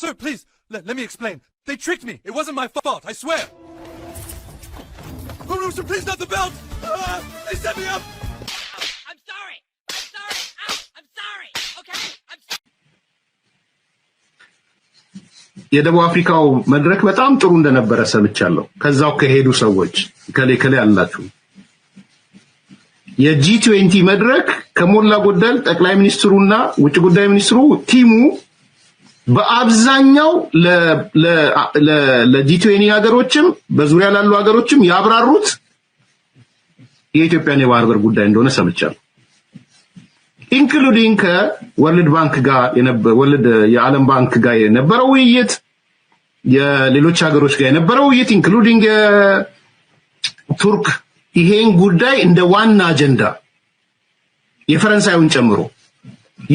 Sir, please, let, let me explain. They tricked me. It wasn't my fault, I swear. Oh, no, sir, please, not the belt. Ah, they set me up. I'm sorry. I'm sorry. Ah, I'm sorry. Okay? I'm የደቡብ አፍሪካው መድረክ በጣም ጥሩ እንደነበረ ሰምቻለሁ። ከዛው ከሄዱ ሰዎች ከሌ ከሌ አላችሁ። የጂ ትዌንቲ መድረክ ከሞላ ጎደል ጠቅላይ ሚኒስትሩና ውጭ ጉዳይ ሚኒስትሩ ቲሙ በአብዛኛው ለጂ ትዌንቲ ሀገሮችም በዙሪያ ላሉ ሀገሮችም ያብራሩት የኢትዮጵያን የባህር በር ጉዳይ እንደሆነ ሰምቻለሁ። ኢንክሉዲንግ ከወርልድ ባንክ ጋር የነበ- ወርልድ የዓለም ባንክ ጋር የነበረው ውይይት፣ የሌሎች ሀገሮች ጋር የነበረው ውይይት ኢንክሉዲንግ የቱርክ ይሄን ጉዳይ እንደ ዋና አጀንዳ የፈረንሳዩን ጨምሮ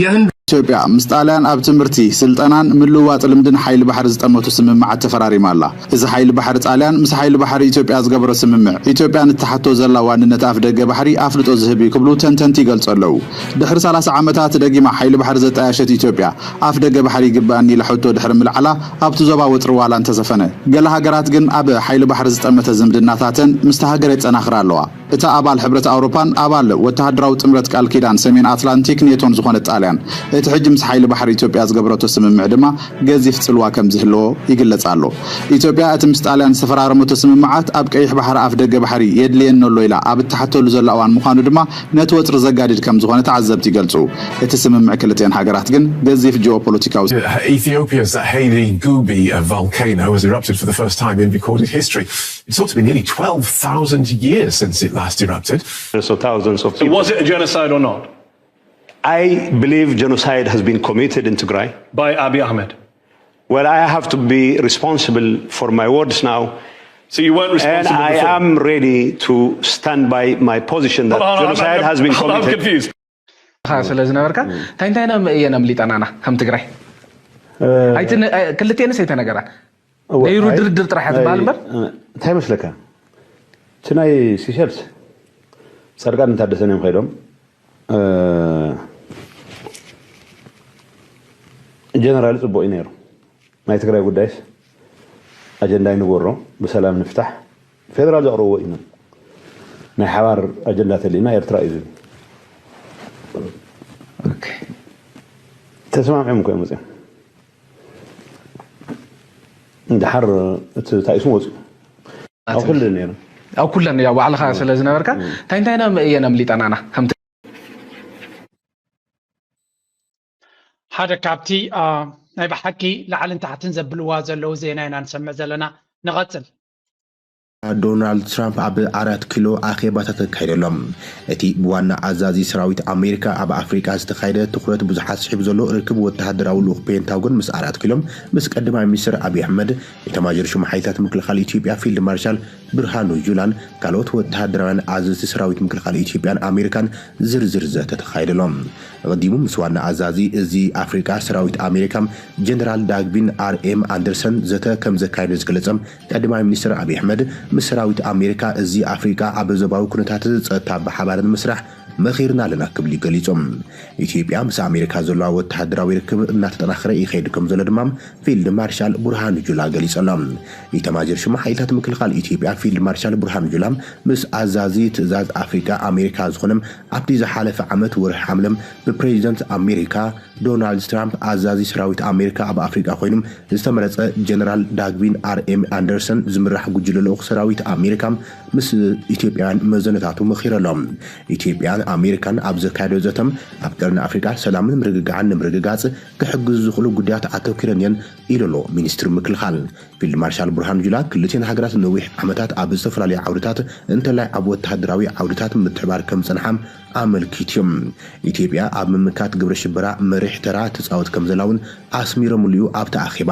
የህንድ ኢትዮጵያ ምስ ጣልያን ኣብ ትምህርቲ፣ ስልጠናን ምልውዋጥ ልምድን ሓይሊ ባሕሪ ዝጠመቱ ስምምዓት ተፈራሪማ ኣላ። እዚ ሓይሊ ባሕሪ ጣልያን ምስ ሓይሊ ባሕሪ ኢትዮጵያ ዝገበሮ ስምምዕ ኢትዮጵያ ንትሓቶ ዘላ ዋንነት ኣፍ ደገ ባሕሪ ኣፍልጦ ዝህብ እዩ ክብሉ ተንተንቲ ይገልጹ ኣለዉ። ድሕሪ ሰላሳ ዓመታት ደጊማ ሓይሊ ባሕሪ ዘጣየሸት ኢትዮጵያ ኣፍ ደገ ባሕሪ ይግባኣኒ ኢላ ሕቶ ድሕሪ ምልዓላ ኣብቲ ዞባ ወጥሪ ዋላ እንተሰፈነ፣ ገለ ሃገራት ግን ኣብ ሓይሊ ባሕሪ ዝጠመተ ዝምድናታተን ምስቲ ሃገር የጠናኽራ ኣለዋ። እታ ኣባል ሕብረት ኣውሮፓን ኣባል ወተሃደራዊ ጥምረት ቃል ኪዳን ሰሜን ኣትላንቲክ ኔቶን ዝኾነት ጣልያን፣ እቲ ሕጂ ምስ ሓይሊ ባሕሪ ኢትዮጵያ ዝገበረቶ ስምምዕ ድማ ገዚፍ ጽልዋ ከም ዝህልዎ ይግለጽ ኣሎ። ኢትዮጵያ እቲ ምስ ጣልያን ዝተፈራረመቶ ስምምዓት ኣብ ቀይሕ ባሕሪ ኣፍ ደገ ባሕሪ የድልየኒ ኣሎ ኢላ ኣብ እትሓተሉ ዘላ እዋን ምዃኑ ድማ ነቲ ወጥሪ ዘጋድድ ከም ዝኾነ ተዓዘብቲ ይገልጹ። እቲ ስምምዕ ክልቲአን ሃገራት ግን ገዚፍ ጂኦፖለቲካዊ Ethiopia's Haile Gubi volcano has erupted for the first time in recorded history. It's thought to be nearly twelve thousand years since it last erupted. So thousands of So people. Was it a genocide or not? I believe genocide has been committed in Tigray. By Abiy Ahmed. Well, I have to be responsible for my words now. So you weren't And responsible I before. Am ready to stand by my position that Hold on, I'm- genocide I'm- has been hold on, I'm committed. Confused. ስለ ዝነበርካ እንታይ እንታይ ነ እየን ኣምሊጠናና ከም ትግራይ ኣይትን ክልቴንስ ኣይተነገራን ነይሩ ድርድር ጥራሕ ትበሃል እምበር እንታይ መስለካ እቲ ናይ ሲሸልስ ፃድቃን ታደሰን እዮም ከይዶም ጀነራል ፅቡቅ እዩ ነይሩ ናይ ትግራይ ጉዳይስ ኣጀንዳ ይንበሮ ብሰላም ንፍታሕ ፌደራል ዘቕረብዎ ኢና ናይ ሓባር ኣጀንዳ ተሊእና ኤርትራ እዩ ዝብል ተስማሚዖም እኮ እዮም መፅኦም እንድሓር እቲ ታኢሱ ወፅኡ ኣብ ኩሉ ነይሩ ኣብ ኩለን ያው ባዕልኻ ስለ ዝነበርካ እንታይ እንታይ ና እየን ኣምሊጠናና ከምቲ ሓደ ካብቲ ናይ ብሓቂ ላዕልን ታሕትን ዘብልዋ ዘለዉ ዜና ኢና ንሰምዕ ዘለና ንቐፅል ዶናልድ ትራምፕ ኣብ ኣራት ኪሎ ኣኼባታት ኣካይደሎም እቲ ብዋና ኣዛዚ ሰራዊት ኣሜሪካ ኣብ ኣፍሪቃ ዝተኻየደ ትኩረት ብዙሓት ስሒቡ ዘሎ ርክብ ወተሃደራዊ ልኡኽ ፔንታጎን ምስ ኣራት ኪሎም ምስ ቀዳማይ ሚኒስትር ኣብይ ኣሕመድ ኢታማዦር ሹም ሓይልታት ምክልኻል ኢትዮጵያ ፊልድ ማርሻል ብርሃኑ ጁላን ካልኦት ወተሃደራውያን ኣዘዝቲ ሰራዊት ምክልኻል ኢትዮጵያን ኣሜሪካን ዝርዝር ዘተ ተኻይደሎም። ኣቐዲሙ ምስ ዋና ኣዛዚ እዚ ኣፍሪቃ ሰራዊት ኣሜሪካ ጀነራል ዳግቪን ኣር ኤም ኣንደርሰን ዘተ ከም ዘካየደ ዝገለጸ ቀዳማይ ሚኒስትር ኣብይ ኣሕመድ ምስ ሰራዊት ኣሜሪካ እዚ ኣፍሪቃ ኣብ ዞባዊ ኩነታት ጸጥታ ብሓባር ንምስራሕ መኺርና ኣለና ክብል እዩ ገሊጹ። ኢትዮጵያ ምስ ኣሜሪካ ዘለዋ ወተሃደራዊ ርክብ እናተጠናኸረ ይኸይድ ከም ዘሎ ድማ ፊልድ ማርሻል ቡርሃኑ ጁላ ገሊጹ ኣሎ። ኢታማጆር ሹም ሓይልታት ምክልኻል ኢትዮጵያ ፊልድ ማርሻል ቡርሃኑ ጁላ ምስ ኣዛዚ ትእዛዝ ኣፍሪቃ ኣሜሪካ ዝኾነ ኣብቲ ዝሓለፈ ዓመት ወርሒ ሓምለ ብፕሬዚደንት ኣሜሪካ ዶናልድ ትራምፕ ኣዛዚ ሰራዊት ኣሜሪካ ኣብ ኣፍሪቃ ኮይኑ ዝተመረጸ ጀነራል ዳግቪን ኣር ኤም ኣንደርሰን ዝምራሕ ጉጅለ ልኡኽ ሰራዊት ኣሜሪካ ምስ ኢትዮጵያውያን መዘነታቱ መኺሩ ኣሎ። ኢትዮጵያን ኣሜሪካን ኣብ ዘካየዶ ዘተም ኣብ ቀርኒ ኣፍሪቃ ሰላምን ምርግጋዕን ንምርግጋጽ ክሕግዙ ዝኽእሉ ጉዳያት ኣተኲረን እየን ኢሉ ኣሎ ሚኒስትሪ ምክልኻል። ፊልድ ማርሻል ብርሃኑ ጁላ ክልቲኤን ሃገራት ነዊሕ ዓመታት ኣብ ዝተፈላለዩ ዓውድታት እንተላይ ኣብ ወተሃደራዊ ዓውድታት ምትሕባር ከም ዝጸንሓ ኣመልኪቱ እዩ። ኢትዮጵያ ኣብ ምምካት ግብረ ሽበራ መሪሕ ተራ ትጻወት ከም ዘላ እውን ኣስሚሮምሉ እዩ ኣብቲ ኣኼባ።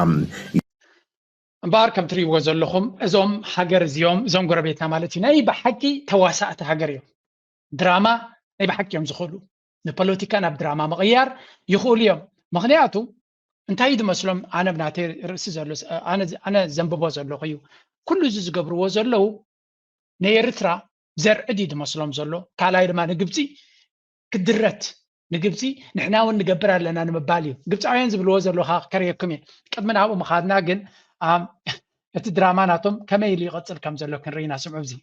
እምበኣር ከም ትሪእዎ ዘለኹም እዞም ሃገር እዚኦም እዞም ጎረቤትና ማለት እዩ ናይ ብሓቂ ተዋሳእቲ ሃገር እዮም። ድራማ ናይ ብሓቂ እዮም ዝኽእሉ ንፖለቲካ ናብ ድራማ ምቕያር ይኽእሉ እዮም። ምኽንያቱ እንታይ እዩ ዝመስሎም ኣነ ብናተይ ርእሲ ዘሎ ኣነ ዘንብቦ ዘለኹ እዩ ኩሉ እዚ ዝገብርዎ ዘለዉ ንኤርትራ ዘርዕድ እዩ ዝመስሎም ዘሎ ካልኣይ ድማ ንግብፂ ክድረት ንግብፂ ንሕና እውን ንገብር ኣለና ንምባል እዩ። ግብፃውያን ዝብልዎ ዘለዉ ከርእየኩም እየ። ቅድሚ ናብኡ ምኻድና ግን እቲ ድራማ ናቶም ከመይ ኢሉ ይቐፅል ከም ዘሎ ክንርኢ ኢና። ስምዑ። እዚ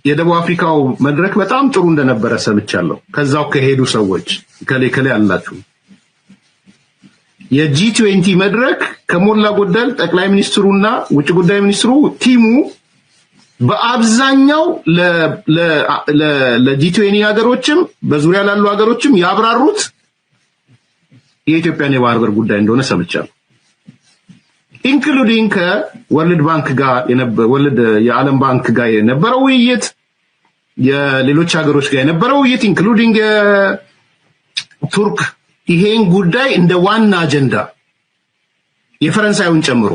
የደቡብ አፍሪካው መድረክ በጣም ጥሩ እንደነበረ ሰምቻለሁ። ከዛው ከሄዱ ሰዎች ከሌ ከሌ አላችሁ። የ ጂ ትዌንቲ መድረክ ከሞላ ጎደል ጠቅላይ ሚኒስትሩና ውጭ ጉዳይ ሚኒስትሩ ቲሙ በአብዛኛው ለ ጂ ትዌንቲ ሀገሮችም በዙሪያ ላሉ ሀገሮችም ያብራሩት የኢትዮጵያን የባህር በር ጉዳይ እንደሆነ ሰምቻለሁ። ኢንክሉዲንግ ከ ወርልድ ባንክ ጋር የነበ ወርልድ የዓለም ባንክ ጋር የነበረው ውይይት፣ የሌሎች ሀገሮች ጋር የነበረው ውይይት ኢንክሉዲንግ የቱርክ ይሄን ጉዳይ እንደ ዋና አጀንዳ የፈረንሳዩን ጨምሮ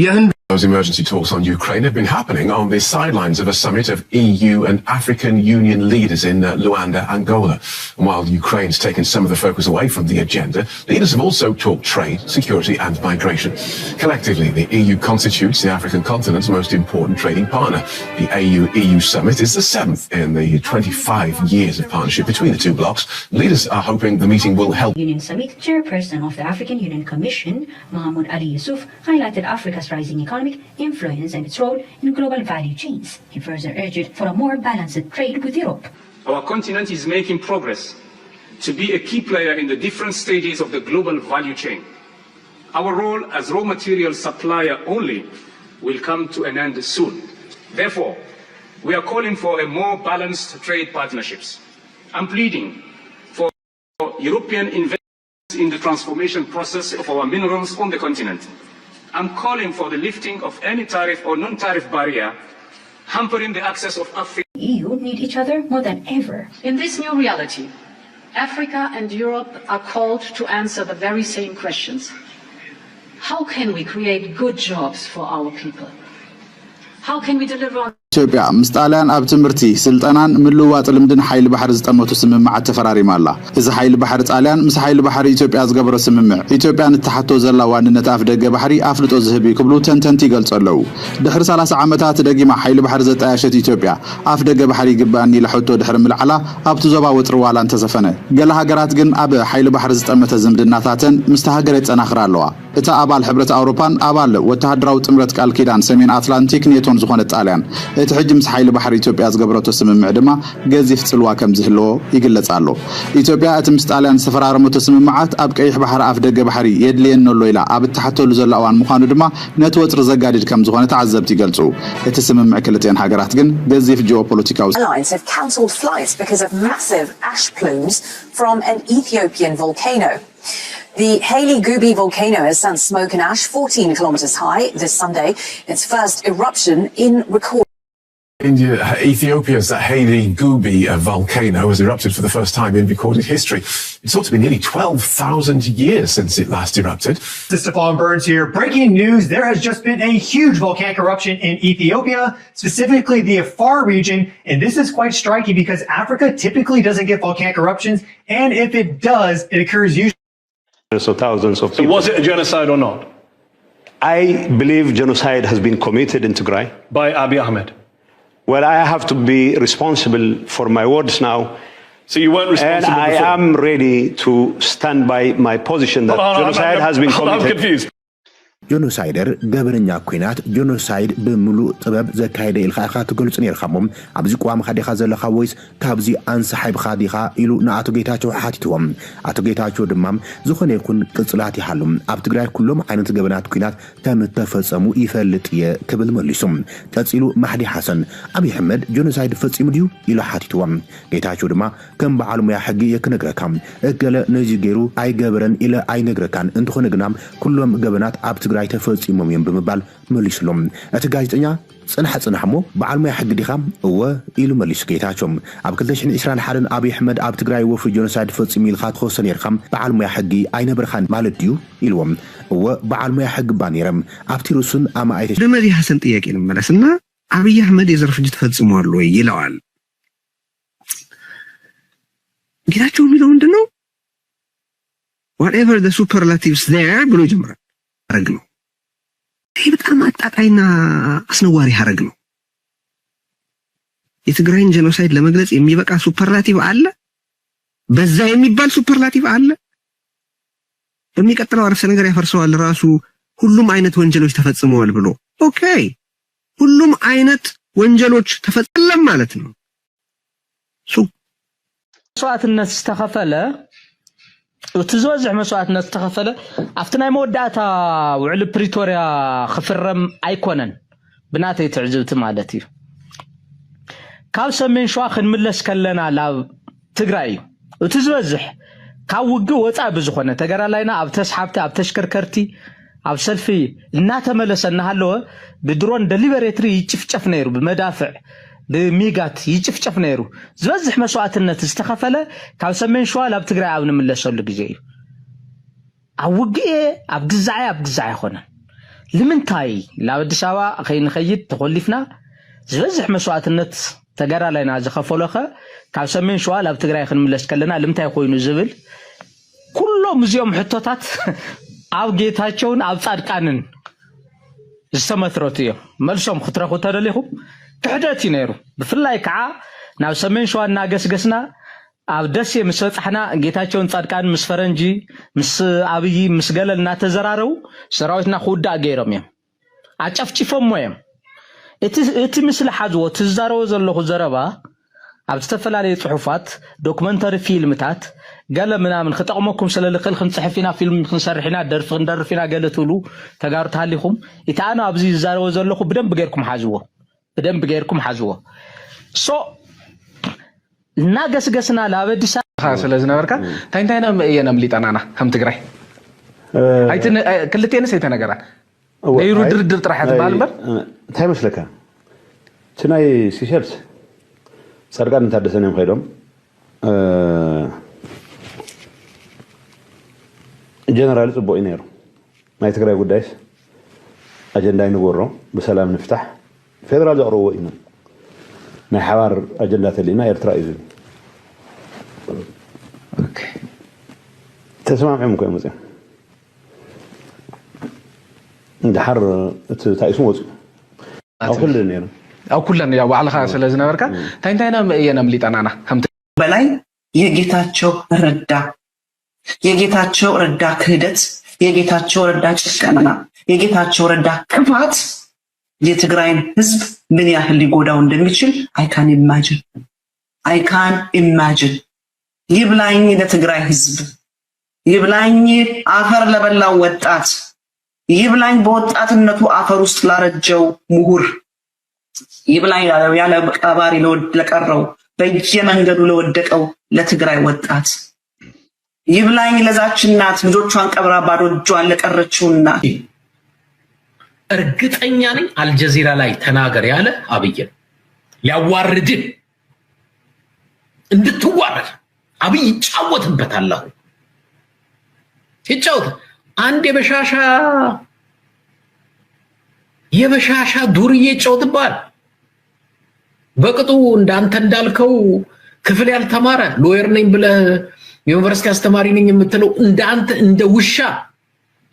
የህንድ Those emergency talks on Ukraine have been happening on the sidelines of a summit of E U and African Union leaders in uh, Luanda, Angola. While Ukraine's taken some of the focus away from the agenda, leaders have also talked trade, security, and migration. Collectively, the E U constitutes the African continent's most important trading partner. The A U E U summit is the seventh in the twenty-five years of partnership between the two blocs. Leaders are hoping the meeting will help. Union Summit chairperson of the African Union Commission, Mahmoud Ali Yusuf, highlighted Africa's rising economic influence and its role in global value chains. He further urged for a more balanced trade with Europe. Our continent is making progress to be a key player in the different stages of the global value chain. Our role as raw material supplier only will come to an end soon. Therefore, we are calling for a more balanced trade partnerships. I'm pleading for European investors in the transformation process of our minerals on the continent. I'm calling for the lifting of any tariff or non-tariff barrier hampering the access of Africa. E U need each other more than ever. In this new reality, Africa and Europe are called to answer the very same questions. How can we create good jobs for our people? How can we deliver on ኢትዮጵያ ምስ ጣልያን ኣብ ትምህርቲ፣ ስልጠናን ምልውዋጥ ልምድን ሓይሊ ባሕሪ ዝጠመቱ ስምምዓት ተፈራሪማ ኣላ። እዚ ሓይሊ ባሕሪ ጣልያን ምስ ሓይሊ ባሕሪ ኢትዮጵያ ዝገበሮ ስምምዕ ኢትዮጵያ ንትሓቶ ዘላ ዋንነት ኣፍ ደገ ባሕሪ ኣፍልጦ ዝህብ እዩ ክብሉ ተንተንቲ ይገልጹ ኣለዉ። ድሕሪ ሰላሳ ዓመታት ደጊማ ሓይሊ ባሕሪ ዘጣየሸት ኢትዮጵያ ኣፍ ደገ ባሕሪ ይግባኣኒ ኢላ ሕቶ ድሕሪ ምልዓላ ኣብቲ ዞባ ወጥሪ ዋላ እንተሰፈነ፣ ገለ ሃገራት ግን ኣብ ሓይሊ ባሕሪ ዝጠመተ ዝምድናታተን ምስታ ሃገር የጠናኽራ ኣለዋ። እታ ኣባል ሕብረት ኣውሮፓን ኣባል ወተሃደራዊ ጥምረት ቃል ኪዳን ሰሜን ኣትላንቲክ ኔቶን ዝኾነት ጣልያን፣ እቲ ሕጂ ምስ ሓይሊ ባሕሪ ኢትዮጵያ ዝገበረቶ ስምምዕ ድማ ገዚፍ ጽልዋ ከም ዝህልዎ ይግለጽ ኣሎ። ኢትዮጵያ እቲ ምስ ጣልያን ዝተፈራረመቶ ስምምዓት ኣብ ቀይሕ ባሕሪ ኣፍ ደገ ባሕሪ የድልየኒ ኣሎ ኢላ ኣብ እትሓተሉ ዘላ እዋን ምዃኑ ድማ ነቲ ወጥሪ ዘጋድድ ከም ዝኾነ ተዓዘብቲ ይገልጹ። እቲ ስምምዕ ክልቲኤን ሃገራት ግን ገዚፍ ጂኦፖለቲካዊ Alliance have cancelled flights because of massive ash plumes from an Ethiopian volcano. The Haile Gubi volcano has sent smoke and ash fourteen kilometers high this Sunday, its first eruption in recorded. India, Ethiopia's Haile Gubi uh, volcano has erupted for the first time in recorded history. It's thought to be nearly twelve thousand years since it last erupted. This is Stefan Burns here. Breaking news, there has just been a huge volcanic eruption in Ethiopia, specifically the Afar region, and this is quite striking because Africa typically doesn't get volcanic eruptions, and if it does, it occurs usually So thousands of So people. Was it a genocide or not? I believe genocide has been committed in Tigray. By Abiy Ahmed? Well, I have to be responsible for my words now. So you weren't responsible And I before? Am ready to stand by my position that Hold on, I'm- genocide I'm- has been hold on, I'm committed. Confused. ጆኖሳይደር ገበነኛ ኩናት ጆኖሳይድ ብምሉእ ጥበብ ዘካየደ ኢልካ ኢኻ ትገልጹ ነርካ እሞ ኣብዚ ቅዋምኻ ዲኻ ዘለኻ ወይስ ካብዚ ኣንሳሒብኻ ዲኻ ኢሉ ንኣቶ ጌታቸው ሓቲትዎም። ኣቶ ጌታቸው ድማ ዝኾነ ይኹን ቅጽላት ይሃሉ ኣብ ትግራይ ኩሎም ዓይነት ገበናት ኩናት ከም እተፈጸሙ ይፈልጥ እየ ክብል መሊሱ። ቀጺሉ ማሕዲ ሓሰን ኣብይ ኣሕመድ ጆኖሳይድ ፈጺሙ ድዩ ኢሉ ሓቲትዎም። ጌታቸው ድማ ከም በዓል ሙያ ሕጊ እየ ክነግረካ፣ እገለ ነዚ ገይሩ ኣይገበረን ኢለ ኣይነግረካን፣ እንተኾነ ግና ኩሎም ገበናት ኣብ ትግራይ ተፈፂሞም እዮም ብምባል መሊሱሎም። እቲ ጋዜጠኛ ፅናሕ ፅናሕ እሞ በዓል ሙያ ሕጊ ዲኻ? እወ ኢሉ መሊሱ ጌታቸው። ኣብ ክልተ ሽሕን ዕስራን ሓደን ኣብይ ኣሕመድ ኣብ ትግራይ ወፍሪ ጆኖሳይድ ፈፂሙ ኢልካ ትኸሶ ነይርካ፣ በዓል ሙያ ሕጊ ኣይነበርካን ማለት ድዩ ኢልዎም። እወ በዓል ሙያ ሕጊ እባ ነይረ ኣብቲ ርሱን ኣማኣይተ ወደ መሪ ሐሰን ጥያቄ ልመለስና፣ አብይ አህመድ የዘር ፍጅት ፈጽሟል ወይ ይለዋል። ጌታቸው የሚለው ምንድን ነው? Whatever the superlatives there ብሎ ይጀምራል። ሐረግ ነው ይሄ፣ በጣም አጣጣይና አስነዋሪ ሐረግ ነው። የትግራይን ጀኖሳይድ ለመግለጽ የሚበቃ ሱፐርላቲቭ አለ? በዛ የሚባል ሱፐርላቲቭ አለ? በሚቀጥለው አረፍተ ነገር ያፈርሰዋል ራሱ። ሁሉም አይነት ወንጀሎች ተፈጽመዋል ብሎ። ኦኬ፣ ሁሉም አይነት ወንጀሎች ተፈጸለም ማለት ነው። ሱ መስዋዕትነት ዝተኸፈለ እቲ ዝበዝሕ መስዋዕትነት ዝተኸፈለ ኣብቲ ናይ መወዳእታ ውዕሊ ፕሪቶርያ ክፍረም ኣይኮነን፣ ብናተይ ትዕዝብቲ ማለት እዩ። ካብ ሰሜን ሸዋ ክንምለስ ከለና ናብ ትግራይ እዩ እቲ ዝበዝሕ። ካብ ውግእ ወፃኢ ብዝኾነ ተጋዳላይና ኣብ ተስሓብቲ፣ ኣብ ተሽከርከርቲ፣ ኣብ ሰልፊ እናተመለሰ እናሃለወ ብድሮን ደሊበሬትሪ ይጭፍጨፍ ነይሩ፣ ብመዳፍዕ ብሚጋት ይጭፍጨፍ ነይሩ። ዝበዝሕ መስዋዕትነት ዝተኸፈለ ካብ ሰሜን ሸዋ ናብ ትግራይ ኣብ ንምለሰሉ ግዜ እዩ። ኣብ ውግኤ ኣብ ግዛዐ ኣብ ግዛዐ ኣይኮነን። ንምንታይ ናብ ኣዲስ ኣበባ ከይንኸይድ ተኮሊፍና ዝበዝሕ መስዋዕትነት ተጋዳላይና ዝኸፈሎኸ ካብ ሰሜን ሸዋ ናብ ትግራይ ክንምለስ ከለና ልምንታይ ኮይኑ ዝብል ኩሎም እዚኦም ሕቶታት ኣብ ጌታቸውን ኣብ ፃድቃንን ዝተመስረቱ እዮም። መልሶም ክትረኽቡ ተደሊኹም ክሕደት እዩ ነይሩ። ብፍላይ ከዓ ናብ ሰሜን ሸዋ እናገስገስና ኣብ ደሴ ምስ በፃሕና ጌታቸውን ፃድቃን ምስ ፈረንጂ ምስ ኣብይ ምስ ገለ እናተዘራረቡ ሰራዊትና ክውዳእ ገይሮም እዮም፣ ኣጨፍጭፎሞ እዮም። እቲ እቲ ምስሊ ሓዝዎ፣ እቲ ዝዛረቦ ዘለኹ ዘረባ ኣብ ዝተፈላለዩ ፅሑፋት፣ ዶክመንተሪ ፊልምታት፣ ገለ ምናምን ክጠቕመኩም ስለ ልኽእል ክንፅሕፍ ኢና፣ ፊልም ክንሰርሕ ኢና፣ ደርፊ ክንደርፍ ኢና ገለ ትብሉ ተጋሩ ተሃሊኹም፣ እቲ ኣነ ኣብዚ ዝዛረቦ ዘለኹ ብደንብ ጌርኩም ሓዝዎ፣ ብደንብ ጌርኩም ሓዝዎ። ሶ እናገስገስና ላበዲሳ ስለ ዝነበርካ እንታይ እንታይ ኢና እየን ኣምሊጠናና ከም ትግራይ ኣይትን ክልቴንስ ኣይተነገራን ነይሩ ድርድር ጥራሕ ትበሃል እምበር እንታይ መስለካ እቲ ናይ ሲሸልስ ፃድቃን ታደሰን እዮም ከይዶም ጀነራል ፅቡቅ እዩ ነይሩ ናይ ትግራይ ጉዳይስ ኣጀንዳ ይንበሮ ብሰላም ንፍታሕ ፌደራል ዘቕረብዎ እዩ ናይ ሓባር ኣጀንዳ ተሊእና ኤርትራ እዩ ዝብል ተስማምዖም እኮ እዮም ወፅኦም ድሓር እቲ ታኢሱ ወፅኡ ኣብ ኩሉ ነይሩ ኣብ ኩለን ያው ባዕልኻ ስለ ዝነበርካ እንታይ እንታይ ኢና እየን ኣምሊጠናና ከምቲ በላይ የጌታቸው ረዳ የጌታቸው ረዳ ክህደት፣ የጌታቸው ረዳ ጭከና፣ የጌታቸው ረዳ ክፋት የትግራይን ህዝብ ምን ያህል ሊጎዳው እንደሚችል I can imagine I can imagine። ይብላኝ ለትግራይ ህዝብ፣ ይብላኝ አፈር ለበላው ወጣት፣ ይብላኝ በወጣትነቱ አፈር ውስጥ ላረጀው ምሁር፣ ይብላኝ ያለ ቀባሪ ለቀረው በየመንገዱ ለወደቀው ለትግራይ ወጣት ይብላኝ ለዛች እናት ልጆቿን ቀብራ ባዶ እጇን ለቀረችው እናት። እርግጠኛ ነኝ አልጀዚራ ላይ ተናገር ያለ አብይ ነው። ሊያዋርድህ እንድትዋረድ አብይ ይጫወትበታል። አሁን ይጫወት አንድ የበሻሻ የበሻሻ ዱርዬ ይጫወትብሃል። በቅጡ እንዳንተ እንዳልከው ክፍል ያልተማረ ሎየር ነኝ ብለህ ዩኒቨርሲቲ አስተማሪ ነኝ የምትለው እንዳንተ እንደ ውሻ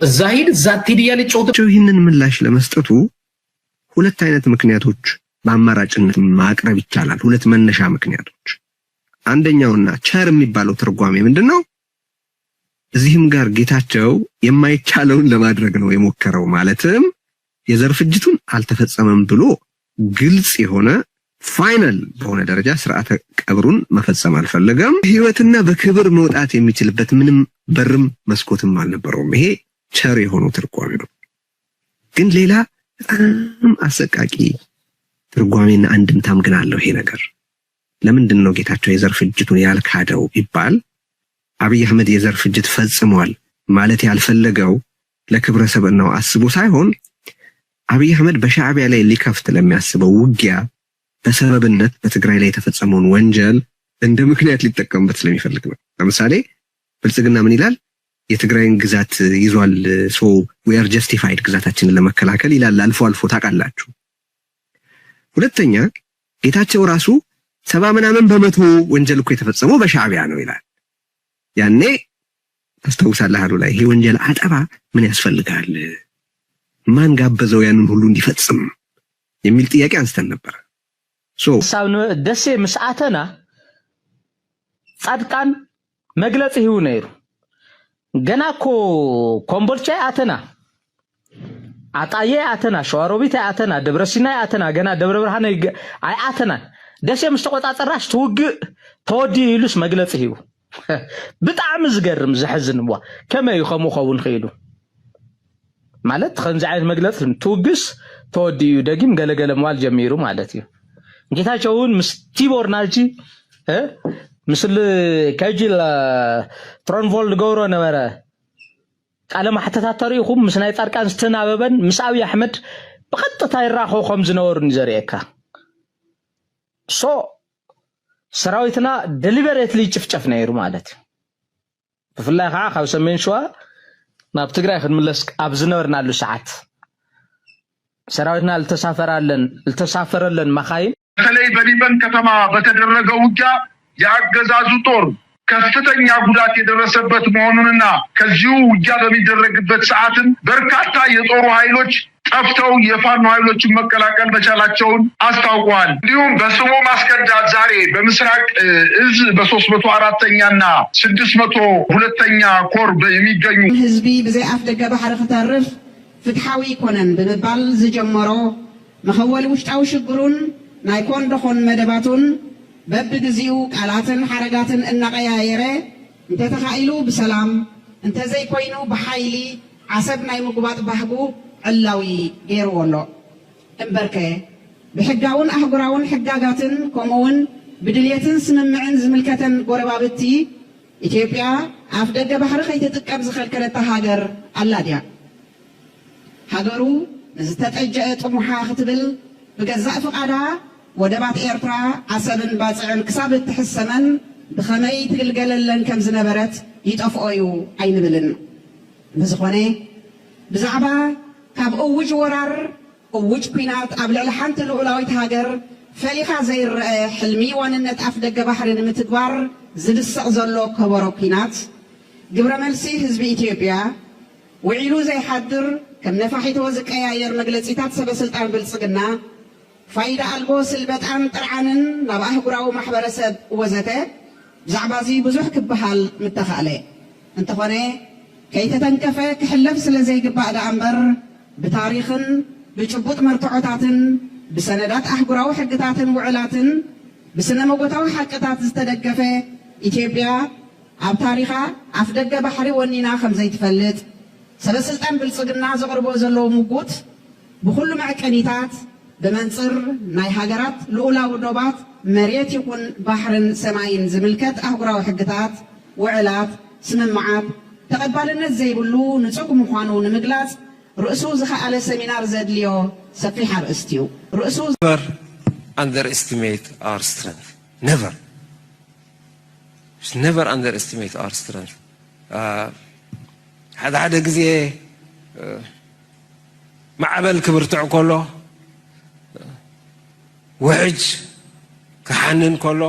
እዛ ሂድ እዛ አትሂድ እያለ ይጫወት። ይህንን ምላሽ ለመስጠቱ ሁለት አይነት ምክንያቶች በአማራጭነት ማቅረብ ይቻላል። ሁለት መነሻ ምክንያቶች። አንደኛውና ቸር የሚባለው ትርጓሜ ምንድን ነው? እዚህም ጋር ጌታቸው የማይቻለውን ለማድረግ ነው የሞከረው። ማለትም የዘር ፍጅቱን አልተፈጸመም ብሎ ግልጽ የሆነ ፋይናል በሆነ ደረጃ ስርዓተ ቀብሩን መፈጸም አልፈለገም። ህይወትና በክብር መውጣት የሚችልበት ምንም በርም መስኮትም አልነበረውም። ይሄ ቸር የሆነው ትርጓሜ ነው። ግን ሌላ በጣም አሰቃቂ ትርጓሜና አንድምታም ግን አለው ይሄ ነገር። ለምንድን ነው ጌታቸው የዘር ፍጅቱን ያልካደው ቢባል አብይ አህመድ የዘር ፍጅት ፈጽሟል ማለት ያልፈለገው ለክብረ ሰብዕናው አስቦ ሳይሆን አብይ አህመድ በሻዕቢያ ላይ ሊከፍት ለሚያስበው ውጊያ በሰበብነት በትግራይ ላይ የተፈጸመውን ወንጀል እንደ ምክንያት ሊጠቀምበት ስለሚፈልግ ነው። ለምሳሌ ብልጽግና ምን ይላል? የትግራይን ግዛት ይዟል። So we are justified ግዛታችንን ለመከላከል ይላል። አልፎ አልፎ ታውቃላችሁ። ሁለተኛ ጌታቸው ራሱ ሰባ ምናምን በመቶ ወንጀል እኮ የተፈጸመው በሻዕቢያ ነው ይላል። ያኔ ታስታውሳለህ አሉ ላይ ይሄ ወንጀል አጠባ ምን ያስፈልጋል? ማን ጋበዘው ያንን ሁሉ እንዲፈጽም የሚል ጥያቄ አንስተን ነበር። So, ሳብ ን-፣ ደሴ ምስ ኣተና ጻድቃን መግለጺ ሂቡ ነይሩ። ገና እኮ ኮምቦልቻ ይኣተና፣ ኣጣየ ይኣተና፣ ሸዋሮቢት ይኣተና፣ ደብረ ሲና ይኣተና፣ ገና ደብረ ብርሃን ይገ-፣ ኣይኣተናን። ደሴ ምስ ተቆጻጸራሽ ትውግእ ተወዲኡ ኢሉስ መግለጺ ሂቡ። ብጣዕሚ ዝገርም፣ ዘሕዝን። እዋ፣ ከመይ እዩ ከምኡ ኸውን ክኢሉ? ማለት ከምዚ ዓይነት መግለጺ ትውግስ ተወዲኡ እዩ፣ ደጊም ገለገለ ምባል ጀሚሩ ማለት እዩ። ጌታቸው እውን ምስ ቲቦር ናጂ፣ እ፣ ምስል ከጅል፣ እ፣ ትሮንቮል ዝገብሮ ነበረ። ቃለ ማሕተታት ተሪኢኹም ምስ ናይ ጻድቃን ዝተናበበን ምስ ኣብይ ኣሕመድ ብቐጥታ ይራኸቡ ከም ዝነበሩን እዩ ዘርእየካ። ሶ ሰራዊትና ደሊበሬትሊ ይጭፍጨፍ ነይሩ ማለት እዩ። ብፍላይ ከዓ ካብ ሰሜን ሸዋ ናብ ትግራይ ክንምለስ ኣብ ዝነበርናሉ ሰዓት ሰራዊትና ልተሳፈራለን፣ ልተሳፈረለን መኻይን በተለይ በሊበን ከተማ በተደረገ ውጊያ የአገዛዙ ጦር ከፍተኛ ጉዳት የደረሰበት መሆኑንና ከዚሁ ውጊያ በሚደረግበት ሰዓትም በርካታ የጦሩ ኃይሎች ጠፍተው የፋኖ ኃይሎችን መቀላቀል መቻላቸውን አስታውቀዋል። እንዲሁም በስሙ ማስከዳት ዛሬ በምስራቅ፣ እ፣ እዝ በ ሶስት መቶ አራተኛና ስድስት መቶ ሁለተኛ ኮር በ-፣ የሚገኙ ህዝቢ ብዘይ ኣፍ ደገ ባሕሪ ክተርፍ ፍትሓዊ ኣይኮነን ብምባል ዝጀመሮ መኸወሊ ውሽጣዊ ሽግሩን ናይ ኮን ደኾን መደባቱን በብግዚኡ ቃላትን ሓረጋትን እናቐያየረ እንተተኻኢሉ ብሰላም እንተዘይኮይኑ ብሓይሊ ዓሰብ ናይ ምጉባጥ ባህጉ ዕላዊ ገይርዎ ኣሎ። እምበርከ ብሕጋውን ኣህጉራውን ሕጋጋትን ከምኡውን ብድልየትን ስምምዕን ዝምልከተን ጎረባብቲ ኢትዮጵያ ኣፍ ደገ ባሕሪ ከይትጥቀም ዝኸልከለታ ሃገር ኣላ ድያ? ሃገሩ ንዝተጠጀአ ጥሙሓ ክትብል ብገዛእ ፍቓዳ ወደባት ኤርትራ ዓሰብን ባጽዕን ክሳብ እትሕሰመን ብኸመይ ትግልገለለን ከም ዝነበረት ይጠፍኦ እዩ ኣይንብልን። ብዝኾነ ብዛዕባ ካብ እውጅ ወራር እውጅ ኲናት ኣብ ልዕሊ ሓንቲ ልኡላዊት ሃገር ፈሊኻ ዘይረአ ሕልሚ ዋንነት ኣፍ ደገ ባሕሪ ንምትግባር ዝድሰቕ ዘሎ ከበሮ ኲናት፣ ግብረ መልሲ ህዝቢ ኢትዮጵያ፣ ውዒሉ ዘይሓድር ከም ነፋሒቶ ዝቀያየር መግለጺታት ሰበ ስልጣን ብልጽግና፣ ፋይዳ ኣልቦ ስልበጣን ጥርዓንን ናብ ኣህጉራዊ ማሕበረሰብ ወዘተ፣ ብዛዕባ እዚ ብዙሕ ክበሃል ምተኻእለ። እንተኾነ፣ ከይተተንከፈ ክሕለፍ ስለ ዘይግባእ ደኣ እምበር፣ ብታሪኽን ብጭቡጥ መርትዖታትን ብሰነዳት ኣህጉራዊ ሕግታትን ውዕላትን ብስነ መጎታዊ ሓቅታት ዝተደገፈ ኢትዮጵያ ኣብ ታሪኻ ኣፍ ደገ ባሕሪ ወኒና ከም ዘይትፈልጥ፣ ሰበ ስልጣን ብልጽግና ዘቕርቦ ዘለዉ ምጉት ብኹሉ መዐቀኒታት ብመንጽር ናይ ሃገራት ልኡላዊ ዶባት መሬት ይኹን ባሕርን ሰማይን ዝምልከት ኣህጉራዊ ሕግታት፣ ውዕላት፣ ስምምዓት ተቐባልነት ዘይብሉ ንጹግ ምዃኑ ንምግላጽ ርእሱ ዝኸኣለ ሰሚናር ዘድልዮ ሰፊሕ ኣርእስቲ እዩ። ርእሱ Never underestimate our strength. Never. Never underestimate our strength. ሓደ ሓደ ግዜ ማዕበል ክብርትዕ ከሎ፣ ውሕጅ ክሓንን ከሎ፣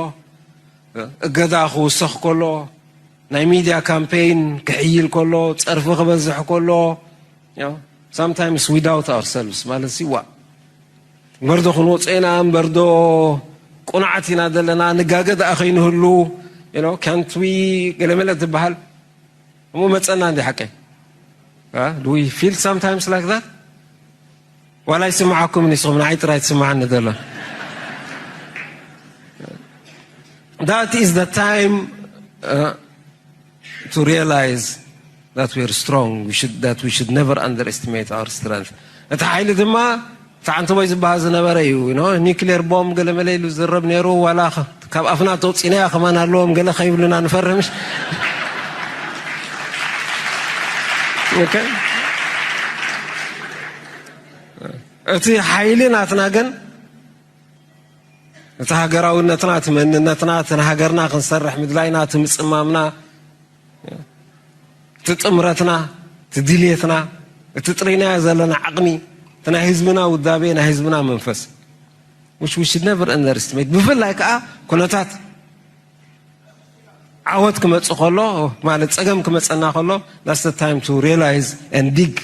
እገዳ ክውሰኽ ከሎ፣ ናይ ሚድያ ካምፔይን ክሕይል ከሎ፣ ጸርፊ ክበዝሕ ከሎ፣ you know, sometimes we doubt ourselves ማለት ሲ ዋ እምበር ዶ ክንወፅኦ ኢና እምበር ዶ ቁኑዓት ኢና ዘለና ንጋገ ደኣ ከይንህሉ you know, can't we ገለመለ ትበሃል እሞ መፀና እንዲ ሓቀይ Do we feel sometimes like that? ዋላ ይስምዓኩም ንስኹም ንዓይ ጥራይ ትስምዓኒ ዘሎ That is the time uh, to realize that we are strong, we should, that we should never underestimate our strength. እቲ ሓይሊ ድማ እቲ ዓንተቦይ ዝበሃል ዝነበረ እዩ ኖ ኒክሌር ቦም ገለመለ ኢሉ ዝረብ ነይሩ ዋላ ካብ ኣፍና ተውፂናያ ከማን ኣለዎም ገለ ከይብሉና ንፈርምሽ እቲ ሓይሊ ናትና ግን እቲ ሃገራውነትና እቲ መንነትና እቲ ንሃገርና ክንሰርሕ ምድላይና እቲ ምፅማምና እቲ ጥምረትና እቲ ድልየትና እቲ ጥሪናዮ ዘለና ዓቕሚ እቲ ናይ ህዝብና ውዳቤ ናይ ህዝብና መንፈስ which we should never underestimate ብፍላይ ከዓ ኩነታት ዓወት ክመፅእ ከሎ ማለት ፀገም ክመፀና ከሎ that's the time to realize and dig